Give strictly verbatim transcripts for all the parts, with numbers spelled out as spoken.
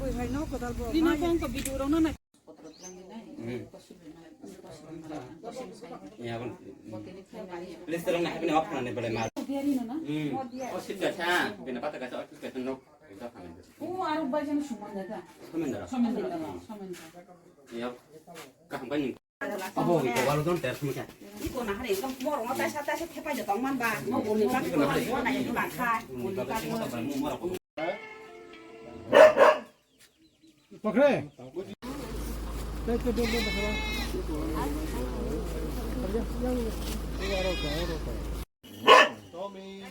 Rina bongko video rok no nai. Hmm. Ya, bang. Please, tolong na, happy ni off na, ni boleh mar. Hmm. Oh, sip ka cha, bina pata ka cha, office ka cha, nok. Oh, aro bai jana suman da. Suman da. Suman da, suman da. Ya, kaham bai ni. Abo, iko walo don ter sumika. Iko na hari, iko moro, taisa, taisa, thepai jatong man ba. Mo boni ba, mo na, mo na, mo na, mo na. Pakre. Tei, tei, tei, tei, pakre. Yang, yang, yang, yang, yang. Tommy.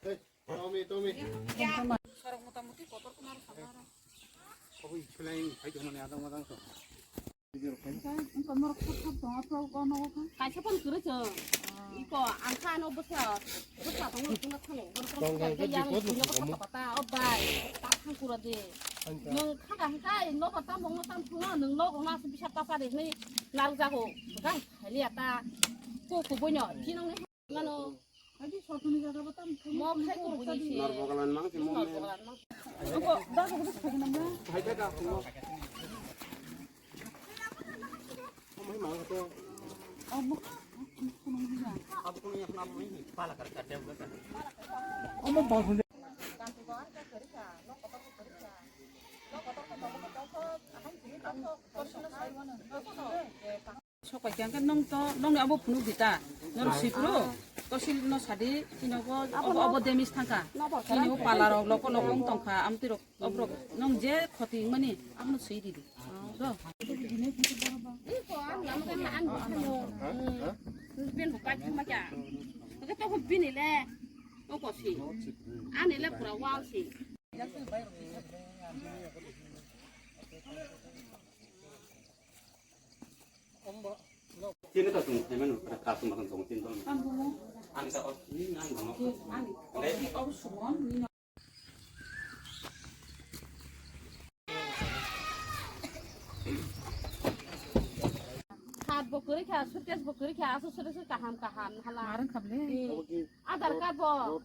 Tei, Tommy, Tommy. Sorok mota moti kotor konar sabar. Obo ichulai, hai, jomani adang adang so. Kaisa pon kwrwi chwng. Iko ang kha ano bwsa, bwsa tongno tungna thangwi. Tong kha, kha, kha, yang kha, kha, kha, kha, kha, o bai, ta thang kura de. Nwng kha kha hwnkhe, nogo tamo, ngo tamo thangno, nwng nogo na aswk bisa ta sa de hwnwi narwk jago. Gai, haliya ta. Ko, ko boino, chinong ni. Mano. Mo khai ko buni si. Nor bogalan mang si mo. Nor bogalan mang. Ako, da ko bus khai nam na. Hai ka ka mo. Mo mai mang to. Amo. Abo ko ni apna mo ni pala kar ka de. Amo ba. Sok pai khe, hwnkhe nwng to, nokni abo phunuk di ta, norok swi phuru, tosil no sadi, chini obo, obo, obo damage thangkha, chini o pala rok loko loko wng tongkha, amtwi rok, oborok nwng je khoti wngmani, abono swi ridi. Do. Bini le, o kosi, ani le pura wal si. Chini to chung phaimani, kasum makan chung chini to. Ani ka, ni nang bang. Hat bo kwrwi kha, suitcase bo kwrwi kha, aswk suitcase kaham kaham hala. Arang kable. Adhar card bo.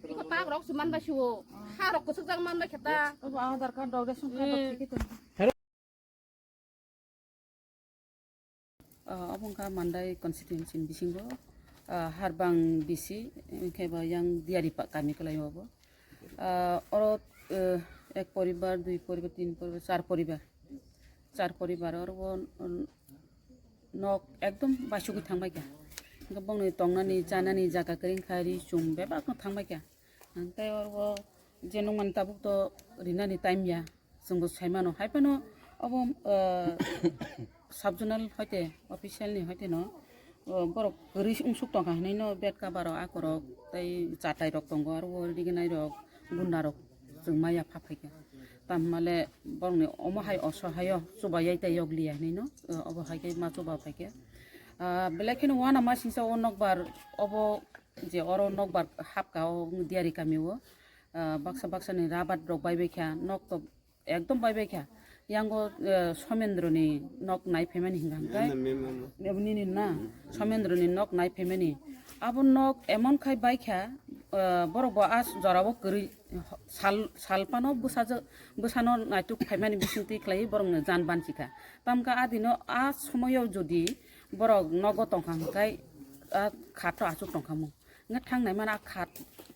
Iko tak rok se man bai siwo. Ha rok kwchwk jak man bai khe ta. Obo Adhar card rok, ration card rok thik khe. Ah, obo wngkha Mandai constituency ni bisingo, ah, Harbang B C, hwnkhe bo yang Diaripa kami kwlaio obo. Ah, oro, eh, ek poribar, dui poribar, tin poribar, char poribar, char poribar oro bo, mm, nok ekdom baisugwi thangbaikha. Hwnkhe bongni tongnani, chanani jaga kwrwi wngkha, ri chum bebakno thangbaikha. Hwnkhe oro je nukmani tabuk to rinani time ya. Chwngbo saimano, hai phano obo, ah, sub zonal hoite, official ni hoite no, ah, borok kwrwi wngsuk tongkha hinwi no bed cover rok, akorok tei chatai rok tongo, aro o riginai rok, gunda rok chwng maya pha phaikha. Tamhimale borokni omo hai osohayo chubaiyai tei yokliya hinwi no, ah, obo hai khe ma chuba phaikha. Ah, belai kheno uanama singsa o nokbar obo je oro nokbar hapka o Diari kami o, ah, baksa baksa ni rabar rok baibaikha, nok to ekdom baibaikha. Yango, eh, Somendroni nok nai phaimani hwnka hwnkhe. Nini na? Somendroni nok nai phaimani. Abo nok emon khai baikha, eh, borok bo a jorao kwrwi sal, sal phano bwsajwk, bwsano naituk phaimani bisingtwi khlaiwi borokno jan banchikha. Tamkha a dino a somoio jodi borok nogo tongkha hwnkhe a khatho achuk tongkha mung. Hwnkhe thang nai mano a khat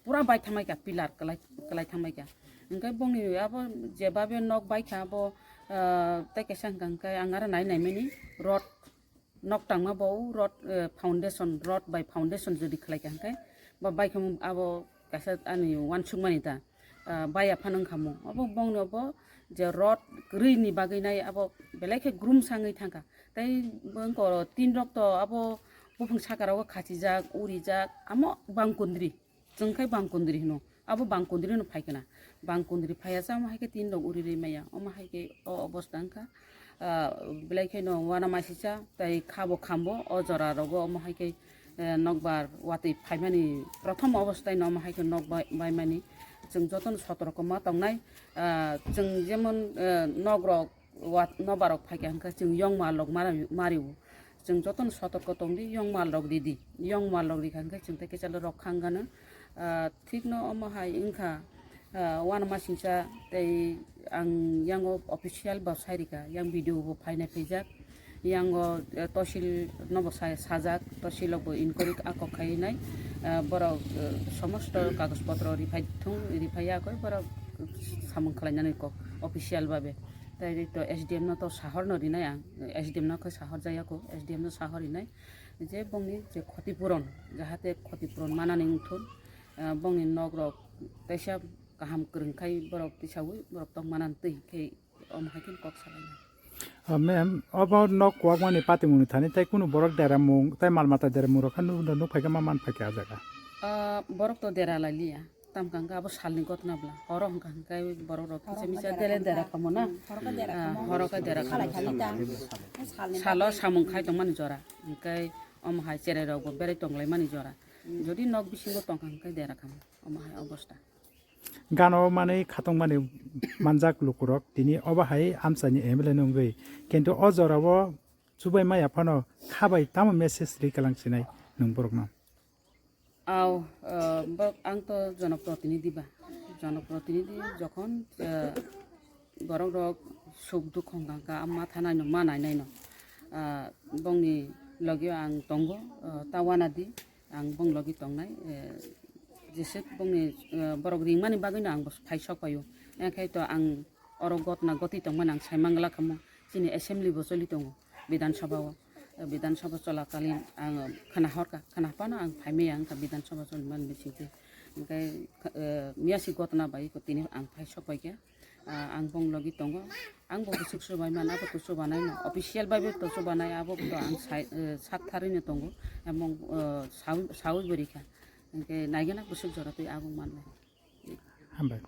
pura bai thangbai kha, pillar kwlai, kwlai thangbai kha. Hwnkhe bongni abo jeba be nok bai kha abo, ah, tei kaisa hwnka hwnkhe ang aro nai nai mani rod nok tangma bo rod, eh, foundation, rod bai foundation jodi khlai kha hwnkhe ba bai kha abo kaisa ani uansuk mani ta, ah, bai aphano wngkha mo. Abo bongni abo je rod kwrwi ni bagwi nai abo belai khe grum sangwi thangkha. Tei bwkha tin rok to abo buphang saka rogo khachijak, urijak, amo bangkundri. Chwng khai bangkundri hino. Abo bangkundri no phai khna. Bangkundri phaiya sa omo hai khe tin rok uri ri maya. Omo hai khe o obostha wngkha. Ah, belai kheno uanama sisa, tei kha bo khambo, o jora rogo omo hai khe, eh, nokbar watwi phaimani, prothom obosthai no omo hai khe nok bai-, baimani. Chwng jotono sotorko ma tongnai. Ah, chwng jemon, eh, nok rok, wat, nobar rok phaikha hwnkhe chwng yongma rok mari, mario. Chwng jotono sotorko tongdi, yongma rok ridi. Yongma rok rikha hwnkhe chwng tei kisa rok khangano. Ah, thikno omo hai wngkha, Ah, uanama singsa tei ang yango official bo sai rika, yang video bo phainai phaijak, yango, eh, tosil no bo sai-, sajak, tosil rok bo inquiry a kok khai nai, ah, borok, eh, somosto kagoj potro riphai thung, riphai ya koi borok samung khlai nani kok official babe. Tai to S D M no to sahor no rinai ang, S D M no khe sahor jaya ko, S D M no sahor rinai je bongni je khoti puron, jahate khoti puron manani wngthun, ah, bongni nok rok teisa kaham kwrwng khai borok tisaui borok tong manan twi khe omo hai khe kok salainai. Ah, ma'am, obo nok kwakmani patimungni thani tei kunu borok deramung tei mal mata deramung rok khe nuk, nuk phaikha ma man phaikha ah jaga? Ah, borok to dera lai liya, tam kang khe abo salni gotna bla, horo hwnkha hwnkhe borok rok kisa misa dele dera kamo na. Ah, horo khe dera kamo. Salo samung khai tongmani jora, hwnkhe omo hai cherai rok bo berai tonglaimani jora. Jodi nok bisingo tongkha hwnkhe dera kamo, omo hai obosta. Gana o manwi khatungmani manjak lukurok tini obo hai amchaini M L A no wngwi, kintu o jorao chubai maya phano kha bai tamo message ri kalang sinai nwng borokno? Aw, ah, borok ang to jonoprotinidhi ba, jonoprotinidhi jokhon, ah, borok rok suk dukh hwnkha kha, a ma thanai no, ma nainai no, ah, bongni logio ang tongo, ah, ta uanadi. Ang bong logi tongnai, eh, jeswk bongni, eh, borok ringmani bagwino ang bo phai sok paio. Engkhe to ang oro gotna gotwi tongmani ang sai mangla kamo. Chini assembly bo choli tongo, Bidhan Sabha o. Eh, Bidhan Sabha cholakalin ang khna horka, khna phano ang phai maya wngkha Bidhan Sabha choli mani bisingtwi. Hwnkhe, eh, miyasi gotna bai tini ang phai sok paikha. Ah, ang bong logi tongo. Ang bo bwswk chubai man, abo to chubanai no. Official bai bo to chubanai, abo to ang sai, eh, sak tharwi no tongo. Among, eh, sawi, sawi bo rikha. Hwnkhe naigena bwswk jora twi abo manlai. Hambai.